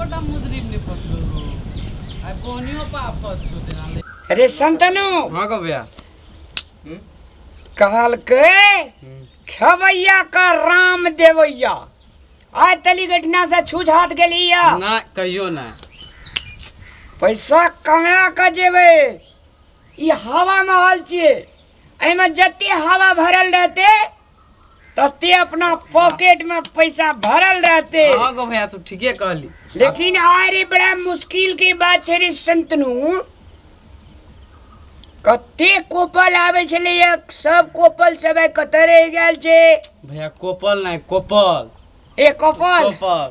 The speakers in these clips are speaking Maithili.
एकोटा मुजरिम नहि फसलो आइ बोनियो पर आफत छौ तेना ले। अरे संतनु। हाँ गो भैया। कहलकै खेवैया का राम देवैया, आइ तली घटना से छूझ हाथ गेली या ना कहियो ना। पैसा कमा के जेबै, ई हवा महल छियै, एहिमे जते हवा भरल रहते तते अपना पॉकेट में पैसा भरल रहते। हाँ गो भैया तू ठीके कहली। लेकिन आय रे बड़ा मुश्किल के बात छै रे संतनु, कते कोपल आबै छलै, सब कोपल सब आइ कतऽ रहि गेल छै? भैया कोपल नहि कोपल। ए कोपल। कोपल।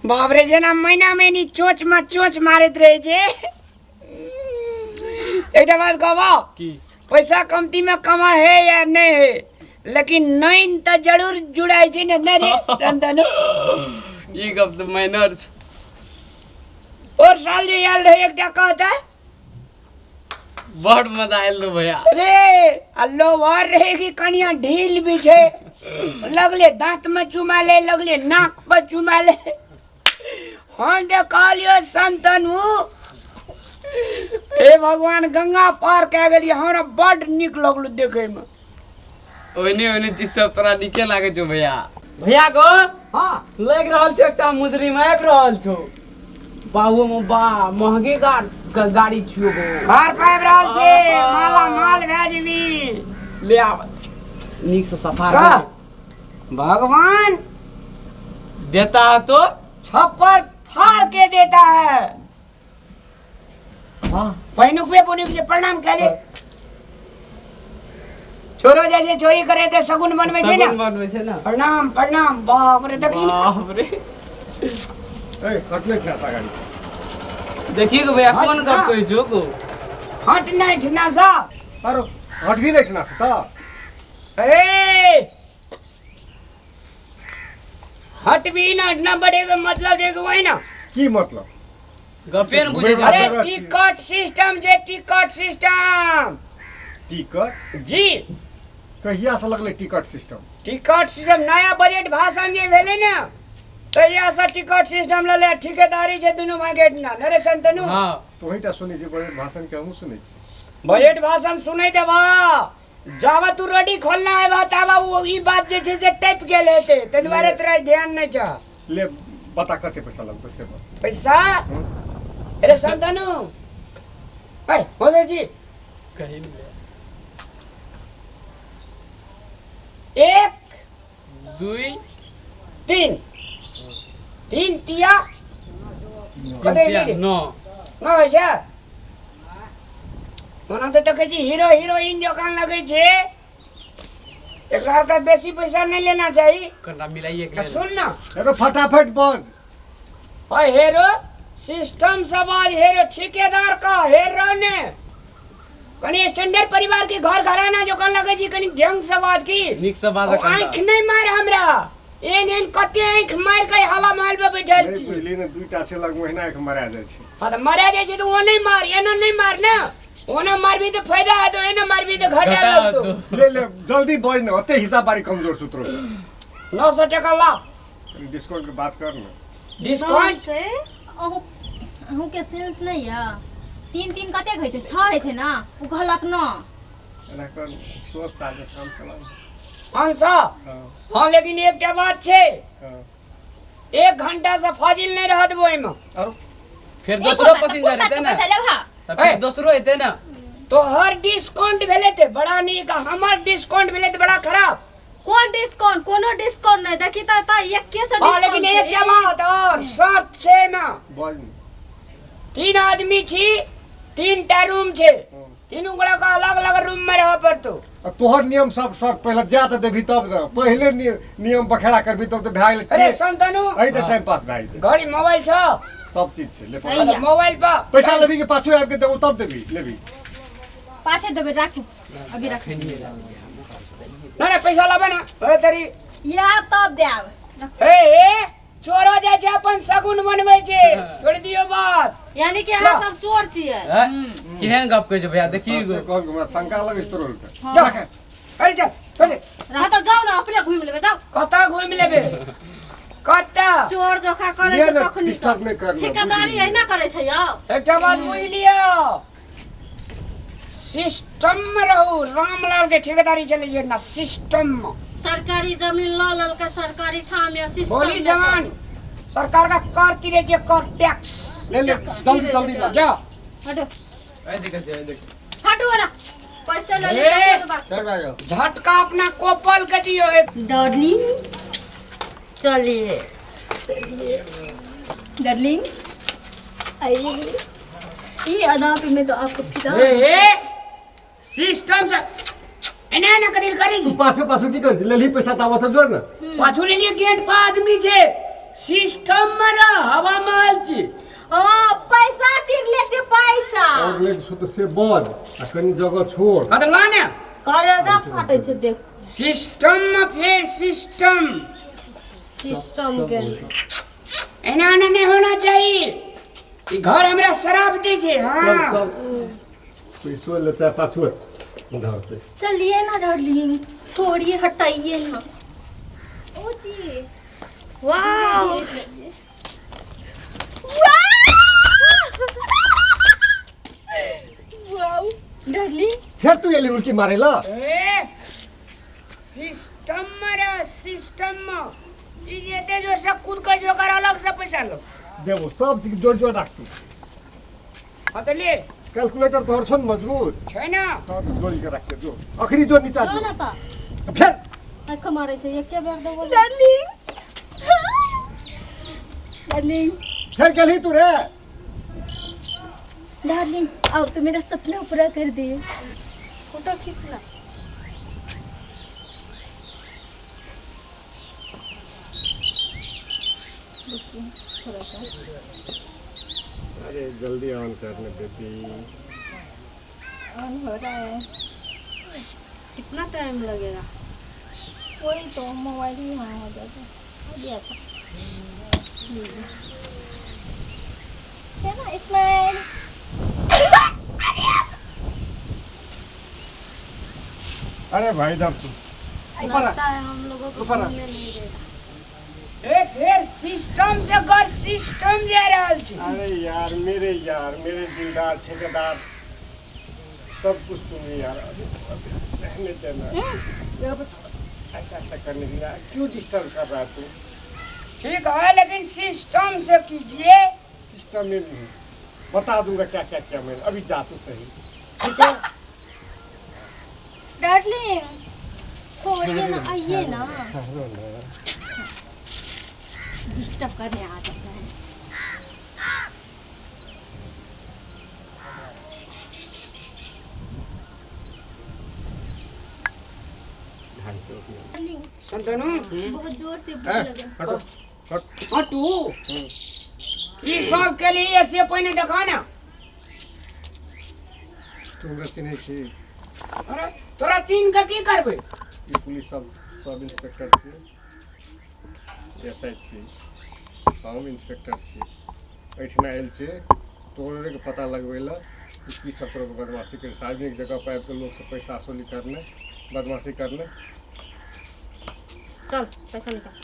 बाप रे, जेना महीना महीनी चोंच में चोंच मारैत रहै छै। एकटा बात कहबो की? पैसा कमती में कमा है या नहीं है, लेकिन नैन तऽ जरूर जुड़ाइ छै ने। नहि रे चंदन, ई गप तऽ माइनर छौ। और साल जे आयल रहे एकटा कहता बड़ मजा आयल रहो भैया। रे आ लोहर रहे कि कनिया ढील भी छै, लगले दांत में चुमा ले, लगले नाक पर चुमा ले। हम जे कहलियो संतनु, हे भगवान गंगा पार कए गेलियै, हमरा बड नीक लगलो देखै में। ओहने ओहने चीज सब तोरा नीके लागे छौ भैया। भैया गो हाँ लग रहल छौ एकटा मुजरिम आबि रहल छौ। बाबू मो बा महगे गाड़ी छियो गो। घर पर आबि रहल छै, माला माल भए जेबी। ले आब नीक से सफा का? कर। भगवान देता है तो छप्पर फाड़ के देता है। हाँ पहिनुकबे बोनी के प्रणाम करे, छोरो जाइ छै चोरी करे ते शगुन बनबै छै ने। शगुन बनबै छै ने। प्रणाम प्रणाम। बाप रे देखी। बाप रे। ए कटले खा सा गाड़ी से। देखिए गो भैया कोन गप कहै छौ गो? हट नहीं ठिना सा। अरे हट भी नहीं ठिना से त। ए हट भी ना हटना पड़ेगा, मतलब देखो वही ना। की मतलब? गपे न बुझे अरे जगह छी। टिकट सिस्टम जे टिकट सिस्टम। टिकट? जी। कहिया से लगले टिकट सिस्टम? टिकट सिस्टम नया बजट भाषण जे भेलै ने तहिया से टिकट सिस्टम लले, ठेकेदारी छै दुनू भाई के ना। नरे संतनु। हाँ। तोही टा सुनै छी बजट भाषण के, हमहूँ सुनै छी। बजट भाषण सुनै देबा जाबा तू रोडी खोलना है बा ताबा वो ई बात जे छै से टपि गेल हेतै, ताहि दुआरे तोरा ध्यान नहि छह। ले बता कते पैसा लगतौ से बता। पैसा? अरे संतनु ए बोले जी कहीं नहीं। 1 2 3 3 तिया तीन तिया 9 9 होइ छै। ओना तऽ देखै छी हीरो हीरोइन जकाँ लगै छै, एकरा आरके बेसी पैसा नहि लेना चाही। कनिटा मिलाइए के आ सुन ना। एगो फटाफट बज। ओए हेरो सिस्टम से बाज, हेरो ठेकेदार का हेरो ने कनी स्टैंडर्ड परिवार के घर घराना जकाँ लगै छी, कनी ढंग से बाज की। नीक से बाज। आँखि नहि मार हमरा, एहन एहन कते आँखि मारि के हवा महल पर बैठल नहि छी। बुझली ने, दूटा छै लग महीना एक मरा जाइ छै। हाँ तऽ मरा जाइ छै तऽ ओ नहि मार, एना नहि मार ने, ओना मारबी तऽ फायदा हेतौ, एना मारबी तऽ घाटा घाटा लगतौ। हेतौ। ले ले जल्दी बज ने, ओते हिसाब बारी कमजोर छौ तोरो। 900 टका ला। डिस्काउंट के बात कर ने। डिस्काउंट? से अहूँ अहूँके सेंस नहि यऽ। 3 3 कतेक होइ छै? 6 होइ छै ने, ओ कहलक 9। एना कर सोच साल के काम चला। 500? हाँ। हाँ लेकिन एकटा बात छै, हाँ। 1 घंटा से फाजिल नहीं रह देबो एहिमे। आरो फिर एक दोसरो बात, पसिंजर कोन बात हेतै के ने। पैसा लेबहा? तऽ फिर ए। दोसरो हेतै ने। तोहर डिस्काउंट भेलै ते बड़ा नीक, हमर डिस्काउंट भेलै ते बड़ा खराब। कोन डिस्काउंट? कोनो डिस्काउंट नहीं। देखी तऽ एतऽ एक्के सौ हाँ लेकिन डिस्काउंट एकटा छै। बात और शर्त छै एहिमे। बज ने। 3 आदमी छी, 3 टा रूम छै, तीनू गोरा के अलग अलग रूम में रह पड़तो। आ तोहर नियम सब शर्त पहिले जा तऽ देबही तब ने, पहिले नियम बखेड़ा करबी तब तऽ भए गेलै। अरे संतनु, एहिटा टाइम पास भए जेतै। घड़ी मोबाइल छौ? सब चीज छै, ले पकड़। हैया। मोबाइल पर पैसा लेबी कि पाछू आबि के देबो तब देबी? लेबी पाछे देबै, राखू अभी राखू। ना ना पैसा लाबे ना। ए तेरी या तब देब। ए ए चोरो जाइ छै अपन शगुन बनबै छै, छोड़ दियौ बात। यानी कि अहाँ सब चोर छियै। हैं? केहन गप कहै छै भैया देखी सच कहल हमरा शंका लगै छै तोरो के। जा अरे जा, छोड़ दे। हाँ तऽ जाउ ने, अपने घुमि लेबै, जाउ। कतऽ घुमि लेबै? कतऽ चोर जोखा करै ये छै ना तखनी डिस्टर्ब नहि करना ठेकेदारी एहिना करै छै यौ। एकटा बात बुझि लिअ, सिस्टम में रहू। रामलाल के ठेकेदारी चलै छै ना सिस्टम में। सरकारी जमीन लऽ लेलकै, सरकारी ठाम या सिस्टम बोली मे जवान, सरकार का कर तिरे छै, कर टैक्स। ले ले, जल्दी जल्दी ला। जा। हटो। ऐ देखै छै, ऐ देखै। हटू वाला पैसा लऽ ए! ले बात। चल भाई जाओ। झटका अपना कोपल के दियो एक। डार्लिंग चलिए चलिए डार्लिंग, आइए। ये अदा पे मैं तो आपको फिदा। ए ए, सिस्टम से एना एना करी करी तू पाछू पाछू की करै छी? लेलही पैसा ताबत तऽ जोड़ ने। पाछू लेलिए, गेट पर आदमी छै। सिस्टम में रह, हवा महल छी। ओ पैसा तीर ले छै पैसा। और ले छौ तऽ से बज आ कनि जगह छोड़। हाँ तऽ ला ने। कलेजा फाटै छै देख। सिस्टम में फेर सिस्टम। सिस्टम के एना एना नहीं होना चाहिए। ई घर हमरा शराब दै छै। चल। हाँ। चल, पैसो लेतै पाछू धरतै। चलिए ना डार्लिंग, छोड़िए, हटाइए ना। ओ जी। वाओ। Wow darling. फेर तू एली उल्टी मारे ला। ए, सिस्टम में रह, सिस्टम में। ई जे एते जोर से कूद के जो कर अलग से पैसा लो। देबो सब चीज जोड़ जोड़ राख तू। हाँ तो ले। कैलकुलेटर तोहर छौ ने मजबूत? छै ना। हाँ तो जोड़ी के राख दे, जो अखनी जो नीचा जो जो। ने तऽ। फेर आँख मारै छै, एके बेर देबो। Darling darling. फेर गेलही तू रे? डार्लिंग, अब तो मेरा सपना पूरा कर दिए। फोटो खींच ना। अरे जल्दी ऑन करने बेबी। ऑन हो रहा है। कितना टाइम लगेगा? वही तो, मोबाइल ही हाँ हो जाता है। हो गया था। लीजिए, है ना स्माइल। अरे भाई, इधर सुन, ऊपर आ। लगता है हम लोगों को ऊपर आ। घूमने नहीं देगा। ए, फेर सिस्टम से घर सिस्टम जा रहल छै। अरे यार, मेरे यार, मेरे दिलदार ठेकेदार, सब कुछ तुम ही यार। अभी अभी रहने देना। यहाँ पे थोड़ा ऐसा ऐसा करने के लिए क्यों डिस्टर्ब कर रहा है तू? ठीक है, लेकिन सिस्टम से कीजिए। सिस्टम में भी बता दूंगा क्या क्या क्या मैंने। अभी जा तो सही, ठीक है? डार्लिंग छोड़िए ना, आइए ना। ठहरो ना। डिस्टर्ब करने आ जाता है। ढाई तो अपने। डार्लिंग। संतनु। बहुत जोर से भूख ए, लगा। हटो हट। हटू, ई सब के लिए से पहिने देखा ना। तू हमरा चिन्है छी? अरे तोरा चीन के की करबै? ई पुलिस सब सब इंस्पेक्टर छी, एस I छी, हम इंस्पेक्टर छी। एहिठिना आयल छी तोरे के पता लगबै लए कि की सब तरह के बदमाशी करै। सार्वजनिक जगह पर आबि कऽ लोकसँ पैसा वसूली करने, बदमाशी करने। चल, पैसा निकाल।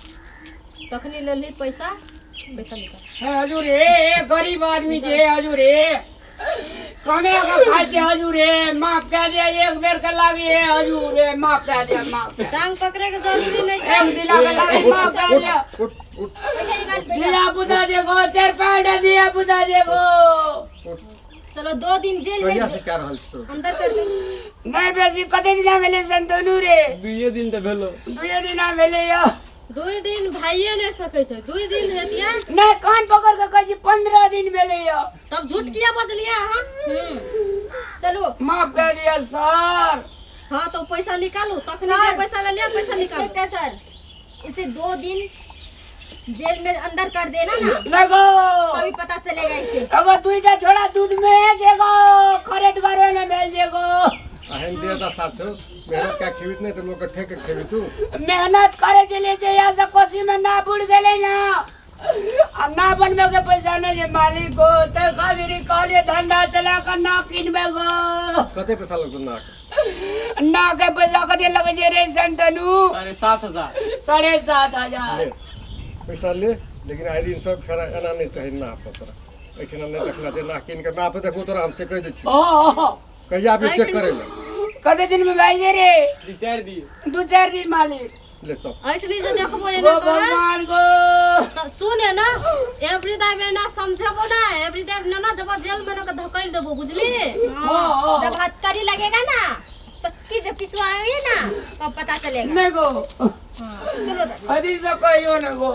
तखनी लेली पैसा, पैसा निकाल। हे हजूर, हे हे, गरीब आदमी छे हजूर, हे कमे के खाइ छै हजूर, हे माफ कए दिया, एक बेर के लागी हे हजूर, हे माफ कए दिया, माफ। टांग पकड़े के जरूरी नहीं छै। एक दिला के लागी, माफ कए दिया। उठ उठ। पैसा निकाल, पैसा। दिया बुदा देगो, चार पाँच दिया बुदा देगो। उठ। चलो, 2 दिन जेल में कहिया से कए रहल छी तू? अंदर कर दे। नहीं बेसी कते दिना भेलै संतोनु रे? 2 दिन तऽ भेलो। 2 दिना भेलै यो। 2 दिन भाइये नहीं सकै छै, 2 दिन हेतिया। नहीं, कान पकड़ के कहै छी, 15 दिन भेलै यो। तब झूठ किया बजलियै अहाँ? चलो। माफ कर दिया सर। हाँ तो पैसा निकालू तखनी। सर। जे पैसा ले लिया, पैसा निकालू। इंस्पेक्टर सर, इसे 2 दिन जेल में अंदर कर देना ना। लगो। तभी पता चलेगा इसे। एगो दुईटा छोड़ा दूध में जेगो खरीद घरे में भेज देगो। अहन दे दशा छौ, मेहनत कए खेबी नहि तऽ लोकके ठेक के खेबी तू। मेहनत करे चले जे यहाँ से कोसी में ना बुड़ गेलै ना, आ ना बनबे के पैसा नहीं जे मालिक को ते खातिर कहलिए धंधा चला के ना किनबे गो। कते पैसा लगतौ नाक? ना के पैसा कते लगे जे रे संतनु? 7500। 7500। ले। पैसा ले, लेकिन आइ दिन सब फेर एना नहि चाही नाप पर तोरा। एहिठिना नहि देखना छै, नाह कीन के नाप देखबो तोरा हम से कहि दै छियौ। हँ हँ। कहिया आबी चेक करै लए? कते दिन में भाई जे रे? 2-4 दिन। 2-4 दिन मालिक। ले चल। ऐठनी जे देखबो ओ एना करे भगवान गो। त सुन ना, एवरी दाई में ना समझेबो ना, एवरी दाई ना ना जब जेल में ना के धकेल देबो, बुझली? हाँ, जब हथकड़ी लगेगा ना, चक्की जब पिसवाएंगे ना, तब पता चलेगा। नहीं गो। हाँ, चलो दादी। अभी तो कहियो ना गो।